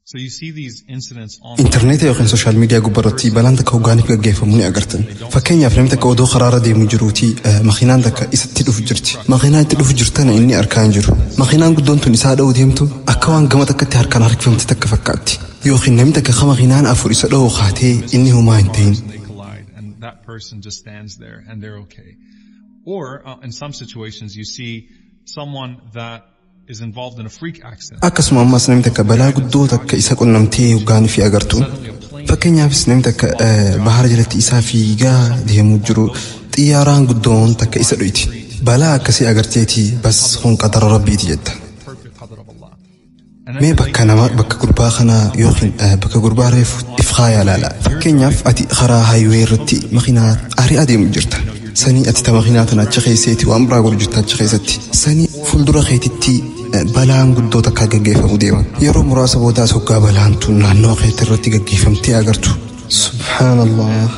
So you see these incidents on Intarneeta yookiin social media gubbaarratti balaan takka hoggaaniif gaggeeffamu ni agartan. Fakkeenyaaf, namni takka odoo karaarra deemu jiruutii makiinaan takka isatti dhufu jirti. Makiinaa itti dhufu jirtana inni arkaa hin jiru. Makiinaan guddoon tun isaa dha'uu deemtu akka waan gama takkatti harkaan harkifamte takka fakkaatti. Yookiin namni takka ka makiinaan afur isa dha'u kaatee inni homaa hin ta'in. They collide and that person just stands there and they're okay. Or in some situations you see someone that is involved in a freak accident. Akkasuma ammas namni takka balaa guddoo takka isa qunnamtee hoggaanii fi agartu. Fakkeenyaafis, namni takka bahara jalatti isaa fiigaa deemuu jiru xiyyaaraan guddoon takka isa dhoyti. Balaa akkasii agarteeti, bas kun qadara rabbiiti jetta. Perfect qadar of Allah. And then Mee bakka nama, bakka gurbaa kanaa yookiin bakka gurbaa reefu if kaayaa laala. Fakkeenyaaf, ati karaa highway irratti makiinaa aarii adeemu jirta. Sanii ati ta makiinaa tana achi keesseeti waan biraa godhu jirta achi keessatti. Sanii fuuldura keetitti balaan guddoo takka gaggeeffamu deema. Yeroo muraasa boodaas hoggaa balaan tun naannoo keetti irratti gaggeeffamtee agartu, "Subhaanallah,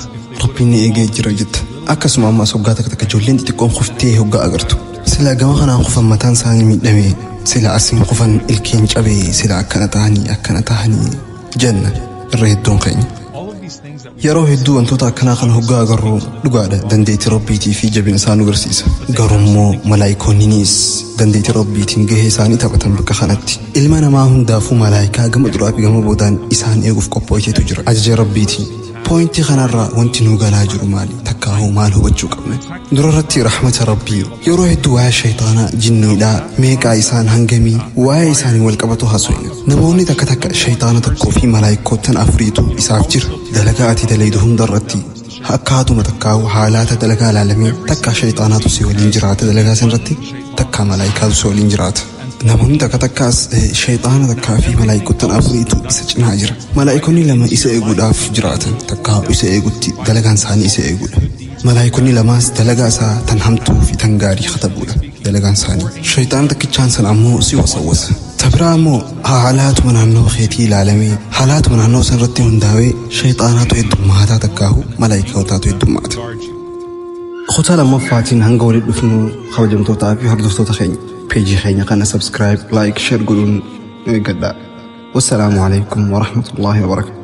Rabbiin ni eegee jira" jetta. Akkasuma ammas hoggaa takka takka ijoolleen xixiqqoon kuftee hoggaa agartu, sila gama kanaan kufan mataan isaanii miidhame, sila asiin kufan ilkeen cabee, sila akkana ta'anii akkana ta'anii jenna irra hedduun keenya. All of these things that we Yeroo hedduu wantoota akkanaa kana hoggaa agarru, dhugaadha, dandeettii rabbiitii fi jabina isaa nu agarsiisa. Garuummoo malaayikoonninis dandeettii rabbiitiin gahee isaanii taphatan bakka kanatti. Ilma namaa hundaafuu malaayikaa gama duraa fi gama boodaan isaan eeguuf qopho'eetu jira. Ajaja rabbiitiin. Pointii kanarraa wanti nu galaa jiru maali? Takkaahuu maal hubachuu qabna? Dura irratti rahmata rabbii. Yeroo hedduu waa'ee shayitaanaa, jinniidhaa, meeqaa isaan, hangamii waa'ee isaanii wal qabatu haasofna. Namoonni takka takka shayitaana tokkoo fi malaayikoottan afuriitu isaaf jira. Dalagaa ati dalaydu hundarratti akkaatuma takkaa'u haalaata dalagaa ilaalamee takkaa shayitaanaatu si waliin jiraata dalagaa sanarratti, takkaa malaayikaatu si waliin jiraata. Namoonni takka takkaas shayitaana takkaa fi malaayikoottan afuriitu isa cinaa jira. Malaayikonni lama isa eeguudhaaf jiraatan, takkaa isa eegutti dalagaan isaanii isa eeguudha. Malaayikonni lamaas dalagaa isaa tan hamtuu fi tan gaarii katabuudha dalagaan isaanii. Shayitaana takkichaan sana ammoo si wasawwasa. Tabiraa ammoo haalaatuma naannoo keetii ilaalamee, haalaatuma naannoo sanarratti hundaa'ee shayitaanaatu heddummaataa takkaahu malaayikootaatu heddummaata. Guard you. Kutaa lammaffaatiin hanga walitti dhufnu, kabajamtootaa fi hordoftoota keenya, peejii keenya kana subscribe, like, share godhuun nu eeggadhaa. Wassalaamu alaikum warahmatullaahi wabarakatuh.